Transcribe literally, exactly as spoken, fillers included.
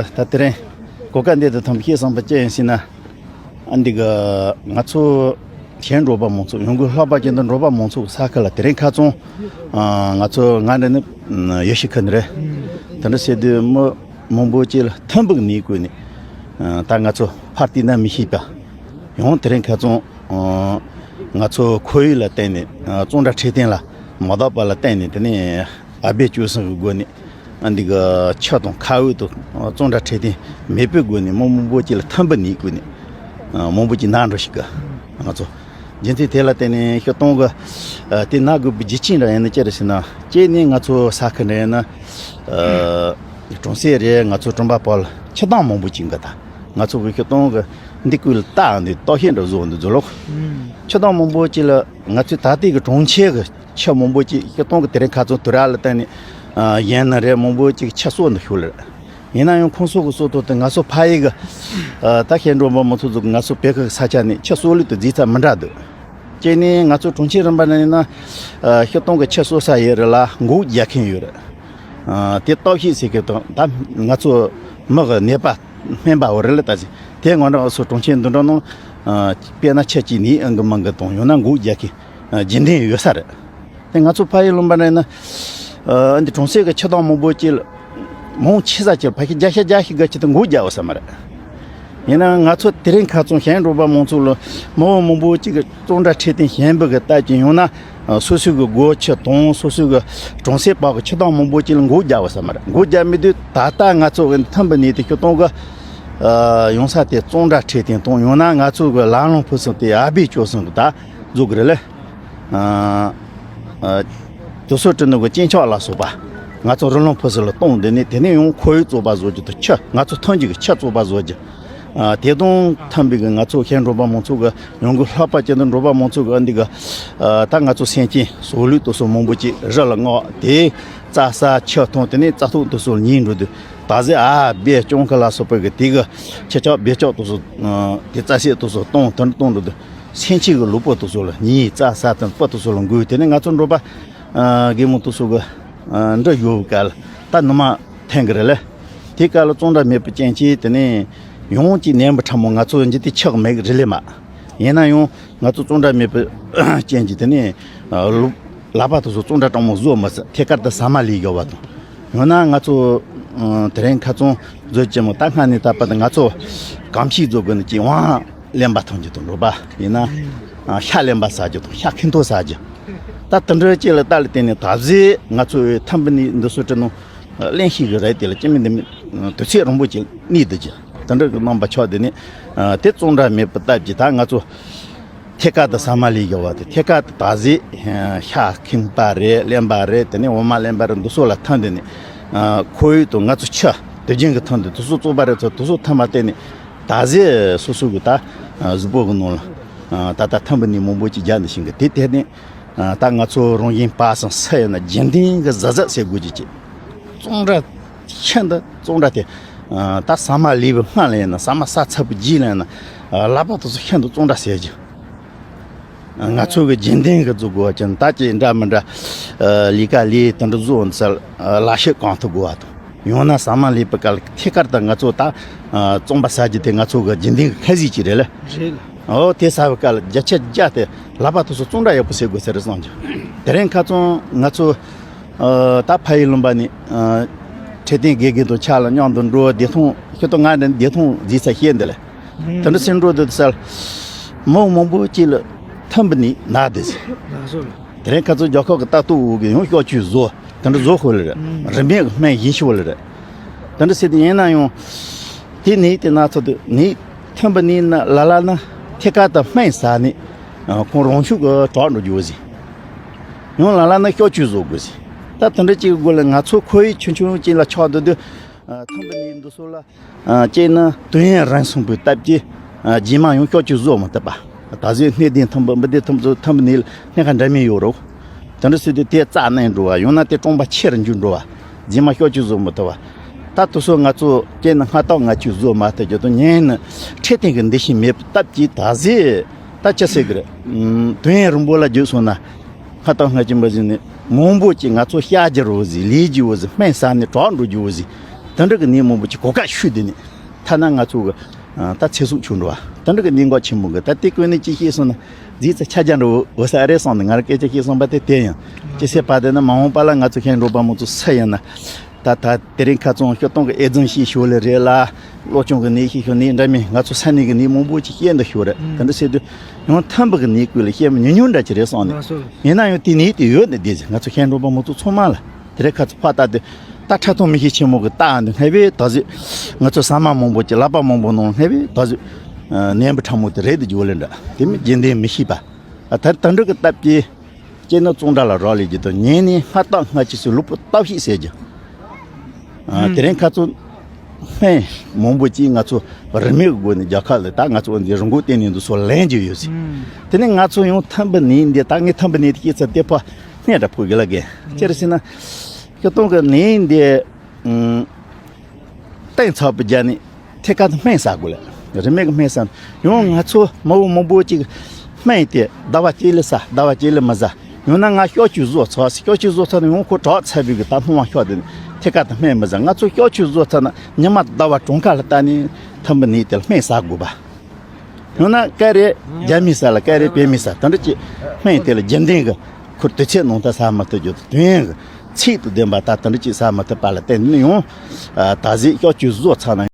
ད་དེ་རིང་གོ་སྐབས་འདི་དང་འཐབ་བཤད་བསམ་པ་ཅི་ཡིན་ཟེར་ན། ཨ་འདི་ག་ང་ཚོ་གཞན་འབྲོག་པ་མང་ཚོགས་ཡོང་སྒོ་ལྷག་པ་ཅན་དུ་འབྲོག་པ་མང་ཚོགས་ས་ཁུལ་ལ་དེ་རིང་ཁ་ཚོང་ང་ཚོ་ང་འདྲ་ནི་ཡོ་ཤི་ཁ་ནི་རེད། དེ་འདྲ་བྱས་དུས་མི་མང་པོ་ཅིག་ལ་ཐུམ་པ་གི་ནད་བཀོད་ནས་ད་ང་ཚོ་ཕར་བལྟས་ན་མི་ཤེས་པ་ཡང་དེ་རིང་ཁ་ཚོང་ང་ཚོ་ཁོར་ཡུག་ལ་བརྟེན་ནས་གཙང་སྦྲ་འཕྲོད་བསྟེན་ལ་མ་དག་པ་ལ་བརྟེན་ནས་དེ་ནས་ཨ་བེ་ཅོ་སང་གི་སྒོ་ནས་ཨ་འདི་ག་ཆུ་དང་ཁ་འོད་དང་གཙང་སྦྲ་འཕྲོད་བསྟེན་མེད་པའི་སྒོ་ནས་མི་མང་པོ་ཅིག་ལ་ཐུམ་པ་ནད་བཀོད་ནས་མང་པོ་ཅིག་ན་འགྲོ་ཞིག་གི་ང་ཚོ་རྒྱུ་མཚན་དེ་ལ་བརྟེན་ནས་སྤྱིར་བཏང་གི་དེ་ན་དགོས་པའི་རྒྱུ་རྐྱེན་འདྲ་ཡིན་ན་ཅི་རེད་ཟེར་ན། གཅིག་ནས་ང་ཚོ་ས་ཁུལ་འདྲ་ཡིན་ན་གྲོང་གསེབ་རེད། ང་ཚོ་གྲོང་པ་བར་ལ་ཆུ་དྭངས་མང་པོ་ཅིག་འགག་ད་ང་ཚོ་གི་སྤྱིར་བཏང་གི་འདི་ཀུན་ལ་ལྟ་འདི་ལྟོ་ཤེས་འདྲ་བཟོ་འདི་བཟོ་ལོག་ཆུ་དྭངས་མང་པོ་ཅིག་ལ་ང་ཚོའི་ད་ལྟའི་གི་གྲོང་ཁྱེར་གི་ཆུ་མང་པོ་ཅིག་སྤྱིར་བཏང་གི་དེ་རིང་ཁ་ཚོང་དུ་ར་ལ་བརྟེན་ནས་ཡིན་ན་རེད། མང་པོ་ཅིག་ཆུ་གསོག་འདི་ཤུགས་ལ་རེད། ཡིན་ན་ཡང་ཁོང་ཚོ་གི་གསོག་ཐོག་དེ་ང་ཚོ་ཕ་ཡི་གི་ད་ཤེས་འགྲོ་མ་མང་ཚོགས་ཚོ་གི་ང་ཚོ་བོད་ཁུལ་ས་ཆ་ནས་ཆུ་གསོག་ལུགས་དེ་རྫིས་ཚ་མི་འདྲ་འདུག་གཅིག་ནས་ང་ཚོ་གྲོང་ཁྱེར་རིམ་པ་ནས་ཡིན་ན་སྤྱིར་བཏང་གི་ཆུ་གསོག་ས་ཡོད་རེད་ལ་འགོག་རྒྱག་མཁན་ཡོད་རེད། དེ་ལྟོ་ཤེས་ཟེར་གི་དང་ད་ང་ཚོ་མི་གི་ནད་པ་སྨན་པ་འོ་རེད་ལ་ད་ཅི་དེ་ངོ་འདྲ་ང་ཚོ་གྲོང་ཁྱེར་འདི་འདྲ་ནང་དཔེར་ན་ཆུ་གཅིག་ནས་ཨང་གི་མང་གི་དང་ཡང་ན་འགོག་རྒྱག་གི་རྒྱུན་ལྡན་ཡོད་ས་རེད། དེ་ང་ཚོ་ཕ་ཡི་ལུང་པ་ནས་ན་འདི་གྲོང་གསེབ་ཀྱི་ཆུ་དྭངས་མང་པོ་ཅིག་ལ་མང་ཆེ་ས་ཅིག་ཕ་གི་བརྒྱ་ཆ་བརྒྱ་ཞིག་གི་ཆུ་དེ་འགོག་རྒྱག་འོ་ས་མ་རེད། ཡིན་ནའང་ང་ཚོ་དེ་རིང་ཁ་ཚོང་ཞན་འགྲོ་པ་མང་ཚོགས་ལ་མི་འོ་མང་པོ་ཅིག་གི་གཙང་སྦྲ་འཕྲོད་བསྟེན་ཞན་པོ་གི་ལྟ་ཅི་ཡོང་ན་སོ་སོའི་གི་སྒོ་ཆུ་དང་སོ་སོའི་གི་གྲོང་གསེབ་བར་གི་ཆུ་དྭངས་མང་པོ་ཅིག་ལ་འགོག་རྒྱག་འོ་ས་མ་རེད། འགོག་རྒྱག་མི་དུས་ད་ལྟ་ང་ཚོ་གི་ཐུམ་པ་ནད་དེ་སྤྱིར་བཏང་གི་ཡོང་ས་དེ་གཙང་སྦྲ་འཕྲོད་བསྟེན་དང་ཡང་ན་ང་ཚོ་གི་ལ་ལུང་ཕུ་སུམ་དེ་ཨ་བེ་ཅོ་སང་གི་ད་བཟོ་གི་རེད་ལེ། དུ་སོ་ཏྲི་ནུ་གི་སྐྱེ་འཆག་ལ་སོགས་པ་ང་ཚོ་རི་ལུང་ཕུ་སུ་ལ་གཏོང་དེ་ནས་དེ་ནས་ཡང་ཁོར་ཡུག་བཙོག་པ་བཟོ་རྒྱུ་དང་ཆུ་ང་ཚོ་ཐོན་རྒྱུ་གི་ཆུ་བཙོག་པ་བཟོ་རྒྱུ། དེ་དང་མཐུན་པའི་གི་ང་ཚོ་ཤན་འགྲོ་པ་མང་ཚོགས་གི་ཡོང་སྒོ་ལྷག་པ་ཅན་དུ་འགྲོ་པ་མང་ཚོགས་གི་འདི་གི་ད་ང་ཚོ་སེམས་ཅན་སོག་ལུས་དུ་སོ་མང་པོ་ཅིག་རི་ལ་མངགས་དེ་རྩྭ་ས་ཆུ་འཐུང་དེ་ནས་རྩྭ་ཐོག་དུ་སོ་ཉིན་འགྲོ་དུས་ད་གཟོད་ཨ་བེ་ཅོང་ཁ་ལ་སོགས་པའི་གི་དེ་གི་ཆུ་ཆག་བེ་ཅོག་དུ་སོ་དེ་རྩྭ་སེ་དུ་སོ་གཏོང་དོན་གཏོང་འགྲོ་དུས། སེམས་ཅན་གྱི་ལུས་པོ་དེ་ཚོ་ལ་ཉིན་རྩྭ་ཟ་དང་སྤུ་དེ་ཚོ་ལ་འགུལ་དེ་ནས་ང་ཚོ་འགྲོ་པ་དགེ་མོ་དེ་ཚོ་གི་འདྲ་ཡོད་ག་ལ་ད་ནུ་མ་འཐེན་གི་རེད་ལེ། དེ་ག་ལ་གཙང་སྦྲ་མེད་པའི་རྐྱེན་གྱིས་དེ་ནས་ཡང་ཅིག་ནད་པ་ཕྲ་མོ་ང་ཚོ་འཇི་དེ་ཆགས་མེད་གི་རེད་ལེ་མ། ཡིན་ན་ཡང་ང་ཚོ་གཙང་སྦྲ་མེད་པའི་རྐྱེན་གྱིས་དེ་ནས་ལུ་ལག་པ་དེ་ཚོ་གཙང་སྦྲ་དྲང་མོ་བཟོ་མི་ཚུགས་ཐད་ཀར་དུ་ཟ་མ་ལས་ཡོད་པ་དང་། ཡང་ན་ང་ཚོ་དེ་རིང་ཁ་ཚོང་བཟོ་ཅི་མོ་ད་སྔ་ནས་ད་བར་དུ་ང་ཚོ་གམ་ཤིས་བཟོ་དགོས་ནི་ཅིག་དབང་། གླེན་པ་ཐོན་རྒྱུ་དང་འགྲོ་པ་ཡིན་ན། ཤ་གླེན་པ་ཟ་རྒྱུ་དང་ཤ་ཁེངས་ཐོག་ཟ་རྒྱུ། ད་དེ་འདྲ་ཅིག་ལ་ལྟ་ལ་བརྟེན་ནས་ད་གཟོད་ང་ཚོའི་ཐམ་པ་ནི་འདི་ཚོ་བྲིས་ནོ་གླེན་ཤེས་གི་རེད། དེ་ལ་ཅི་མི་འདི་མི་དུས་ཚོད་རིང་པོ་ཅིག་གནས་བསྡད་རྒྱུ་དེ་འདྲ་གི་རྣམ་པ་ཆགས་བསྡད་ནས་དེ་གཙང་སྦྲ་མེད་པ་སྟབས་ཀྱིས་ད་ང་ཚོ་ཐད་ཀར་དུ་ཟ་མ་ལས་ཡོད་པ་དེ་ཐད་ཀར་དུ་ད་གཟོད་ཤ་ཁེངས་པ་རེད། གླེན་པ་རེད། དེ་ནས་འོ་མ་གླེན་པ་རེད། འདི་ཚོ་ལ་ཐོན་བསྡད་ནས་ཁོར་ཡུག་དང་ང་ཚོ་ཆུ་དེ་རྒྱུན་གི་ཐོན་བསྡད་དེ་ཚོ་བཙོག་པ་རེད། ཚོ་དེ་ཚོ་ཐོན་པ་བརྟེན་ནས། ད་གཟོད་སོ་སོ་གི་ད་གཟུགས་པོ་གི་ནང་ལ་ད་ལྟ་ཐུམ་པ་ནི་མང་པོ་ཅིག་རྒྱག་ནས་ཤིང་གི་དེ་དེ་ནས་ད་ང་ཚོ་རང་བཞིན་པ་སང་ས་ཡོད་ན་རྒྱུན་ལྡན་གི་གཟབ་གཟབ་བྱེད་དགོས་ཀྱི་ཅིག་གཙང་སྦྲ་ཤིན་ཏུ་གཙང་སྦྲ་དེ་ད་ཟ་མ་ལས་པའི་སྔ་ལ་ཡིན་ན་ཟ་མ་ཟ་ཚར་བའི་རྗེས་ལ་ཡིན་ན་ལག་པ་དེ་ཚོ་ཤིན་ཏུ་གཙང་སྦྲ་བྱེད་རྒྱུ། ང་ཚོ་གི་རྒྱུན་ལྡན་གི་འཛུགས་དགོས་ཀྱང་ད་ཅི་འདྲ་མི་འདྲ་ལས་ཀ་ལས་དེ་འདྲ་བཟོ་འོང་ཚར་ལ་ཤི་གང་ཐུབ་དགོས་བ་དང་ཡང་ན་ཟ་མ་ལས་པའི་སྐབས་ཐད་ཀར་དུ་ང་ཚོ་ད་བཙོང་པ་ཟ་རྒྱུ་དེ་ང་ཚོ་གི་རྒྱུན་ལྡན་གི་ཁ་ཟས་ཅིག་རེད་ལ། རེད་ལ། ཨོ་དེ་ཟ་བའི་སྐབས་བརྒྱ་ཆ་བརྒྱ་དེ་ལག་པ་དེ་ཚོ་གཙང་སྦྲ་ཡག་པོ་བྱེད་དགོས་ཟེར་རེད་བསམ་གྱི། དེ་རིང་ཁ་ཚོང་ང་ཚོ་ད་ཕ་ཡི་ལུང་པ་ནས་འཕྲོད་བསྟེན་དགེ་རྒན་དང་ཕྱག་ལ་མཉམ་དུ་འགྲོ་བདེ་ཐང་ཤི་ཏོ་ང་འདི་བདེ་ཐང་རྫིས་ཚ་ཤེས་འདི་ལ། དེ་འདྲ་སེམས་འགྲོ་དུ་སལ། མི་མང་པོ་ཅིག་ལ་ཐུམ་པ་ནི་ན་དེ་ཟེར། དེ་རིང་ཁ་ཚོ་རྒྱལ་ཁབ་ཀྱི་ལྟ་རྟོག་འོག་གི་ཡང་སྐྱོ་བཅུད་བཟོ་དེ་འདྲ་བཟོ་ཧོལ་རེད། རིན་མེད་ཀྱི་སྨན་ཡིན་ཤི་ཧོལ་རེད། དེ་འདྲ་ཟེར་དུས་ཡིན་ན་ཡང་དེ་ནི་དེ་ན་ཚོ་དུ་ནི་ཐུམ་པ་ནི་ན་ལ་ལ་ན་ཐད་ཀར་དུ་སྨན་ཟ་ནི་ཁོང་རང་ཤུགས་ཀྱི་དྲག་འགྲོ་རྒྱུ་ཟེར། ཡང་ལ་ལ་ན་སྐྱོ་བཅུད་བཟོ་དགོས་ཟེར། ད་དེ་འདྲ་ཅིག་གི་སྒོ་ལ་ང་ཚོ་ཁོར་ཡུག་ཆུང་ཆུང་ཅིག་ལ་ཆགས་འདུག་དུས། ཐུམ་པ་ནི་འདི་ཚོ་ལ་ཨ་ཅེ་ན་དུས་ཡུན་རིང་སོང་པའི་སྟབས་ཀྱིས་ཨ་རྗེས་མ་ཡང་སྐྱོ་ཅིག་བཟོ་མི་ཐུབ་པ། ད་གཟོད་སྣེ་ལྡན་ཐུམ་པ་མི་ལྡན་ཐུམ་པ་ཚོ་ཐུམ་པ་ནི་སྣེ་ཁ་འདྲ་མིན་ཡོད་རོགས། དེ་འདྲ་སྲིད་དུས་དེ་རྩ་ནས་འགྲོ་བ་ཡང་ན་དེ་གྲོང་པ་ཆེར་འགྱུར་འགྲོ་བ། རྗེས་མ་སྐྱོ་ཅིག་བཟོ་མི་ཐུབ་པ། ད་དུ་སོ་ང་ཚོ་ཅེ་ན་སྔ་ཏོག་ང་ཅིག་བཟོ་མ་ཐུབ་རྒྱུ་དང་ཉན་ནི་འཕྲོད་བསྟེན་གྱི་འདུ་ཤེས་མེད་པའི་སྟབས་ཀྱིས་ད་གཟོད་ད་ཅི་ཟེར་གི་རེད། དུས་ཡུན་རིང་པོ་ལ་བརྒྱུད་སོང་ན། ང་དང་ང་ཅི་འབའ་ཟིན་ནས་མང་པོ་ཅིག་ང་ཚོ་བཤའ་རྒྱུ་རོ་ཟིག་ལས་རྒྱུ་བོ་ཟིག་སྨན་ཟ་ནས་དྲག་འགྲོ་རྒྱུ་བོ་ཟིག་ དེ་འདྲ་གི་ནད་མང་པོ་ཅིག་གོ་སྐབས་ཤོར་དེ་ནས་ཐ་ན་ང་ཚོ་གི་ད་ཚེ་སྲོག་ཆུད་འགྲོ་བ་དེ་འདྲ་གི་ནད་འགོག་ཆེན་མོ་གི་ད་དེ་ཀུན་ནས་ཅི་ཤེས་སོང་ན་རྫིས་ཚ་ཆ་རྒྱ་འགྲོ་འོ་ས་ཨ་རེ་སོང་ནས་ང་རང་སྐད་ཆ་ཤེས་སོང་པ་དེ་དེ་ཡང་ཅི་ཟེར་བ་དེ་ན་མ་འོངས་པ་ལ་ང་ཚོ་ཤན་འགྲོ་པ་མང་ཚོ་ས་ཡིན་ན། ད་ད་དེ་རིང་ཁ་ཚོན་སྐྱོ་གཏོང་གི་ཨེ་ཛིན་ཤི་ཤོ་ལེ་རེད་ལ། གློ་གཅོང་གི་ནད་ཤི་ཤོ་ནད་འདྲ་མིན་ང་ཚོ་ས་གནས་ཀྱི་ནད་མང་པོ་ཅིག་ཤེས་འདུག་ཤོ་རེད་དེ་འདྲ་ཟེར་དུས་ཡང་ཐམ་པ་གི་ནད་ཀུན་ལ་ཤེས་མི་ཉུང་ཉུང་འདྲ་ཅིག་རེད་སོང་ནས་ཡིན་ན་ཡང་དེ་ནད་དེ་ཡོད་ནི་བསྡད་ཟིན་ང་ཚོ་ཤན་འགྲོ་པ་མང་ཚོ་ཚང་མ་ལ་དེ་རིང་ཁ་ཚོན་ཕ་ད་དེ་ད་ཁྲ་ཐོང་མི་ཤེས་ཆེན་མོ་གི་ད་འདི་སྔ་བས་ད་ཟིག་ང་ཚོ་ཟ་མ་མང་པོ་ཅིག་ལག་པ་མང་པོ་ནང་སྔ་བས་ད་ཟིག་ནད་འབུ་ཕྲ་མོ་དེ་རེད་དུ་འཇོག་ལེ་འདྲ་དེ་མི་རྒྱུན་ལྡན་མི་ཤེས་པ་ད་ད་འདྲ་གི་སྟབས་ཀྱིས། སྤྱིར་ན་གཙང་སྦྲ་ལ་རག་ལས་ཀྱི་དང་ཉིན་ནས་སྔ་ལྟ་སྔ་ཕྱི་སུ་ལུག་པོ་ལྟ་ཞིག་ཟེར་རྒྱུ། ཨ། དེ་རིང་ཁ་ཚོ་སྨན་མང་པོ་ཅིག་ང་ཚོ་རིན་མེད་ཀྱི་སྒོ་ནས་རྒྱལ་ཁབ་ལ་ད་ང་ཚོ་འདི་རིན་གོང་བརྟེན་ནས་འདུག་སོ་ལན་གྱི་ཡོད་ཟེར། དེ་ནས་ང་ཚོ་ཡང་ཐམ་པ་ནས་འདི་ད་ངས་ཐམ་པ་ནས་དེ་སྐྱེས་ཚར་དེ་ཕ་སྨན་འདྲ་ཕོ་གི་ལ་གས་ཅི་རེད་ཟེར་ན། སྐྱོ་གཏོང་གི་ནས་འདི། ཨུམ། སྟེང་ཚགས་པོ་རྒྱ་ནི་ཐད་ཀར་དུ་སྨན་ཟ་དགོས་ལ། རིན་མེད་ཀྱི་སྨན་ཟ་ཡང་ང་ཚོ་མ་བུ་མང་པོ་ཅིག་སྨན་དེ་ཟླ་བ་གཅིག་ལ་ཟ་ཟླ་བ་གཅིག་ལ་མི་ཟ། ཡང་ན་ང་སྐྱོ་ཆུ་བཟོ་ཚར་སྐྱོ་ཆུ་བཟོ་ཚར་ན་ཡང་ཁོ་དྲག་ཚར་བའི་གི་ད་སྣང་བ་ཤོར་དེ་ཐད་ཀར་དུ་སྨན་མི་ཟ། ང་ཚོ་སྐྱོ་ཆུ་བཟོ་ཚར་ན་ཉི་མ་ཟླ་བ་གྲངས་ཀ་ལ་ལྟ་ནས་ཐུམ་པ་ནས་དེ་ལ་སྨན་ཟ་དགོས་པ། ཡང་ན་སྐད་རེ་རྒྱ་མི་ཟ་ལ་སྐད་རེ་བོད་མི་ཟ་དེ་འདྲ་ཅིག་སྨན་དེ་ལ་རྒྱུན་ལྡན་གི་ཁུར་དུས་ཚོད་ནང་ད་ཟ་མི་ཐུབ་རྒྱུ་དོན་གི་ཚིག་ཏུ་ལྡན་པ་ད་དེ་འདྲ་ཅིག་ཟ་མི་ཐུབ་པ་ལ་བརྟེན་ནས་ཡང་ད་གཟོད་སྐྱོ་ཆུ་བཟོ་ཚར་ན།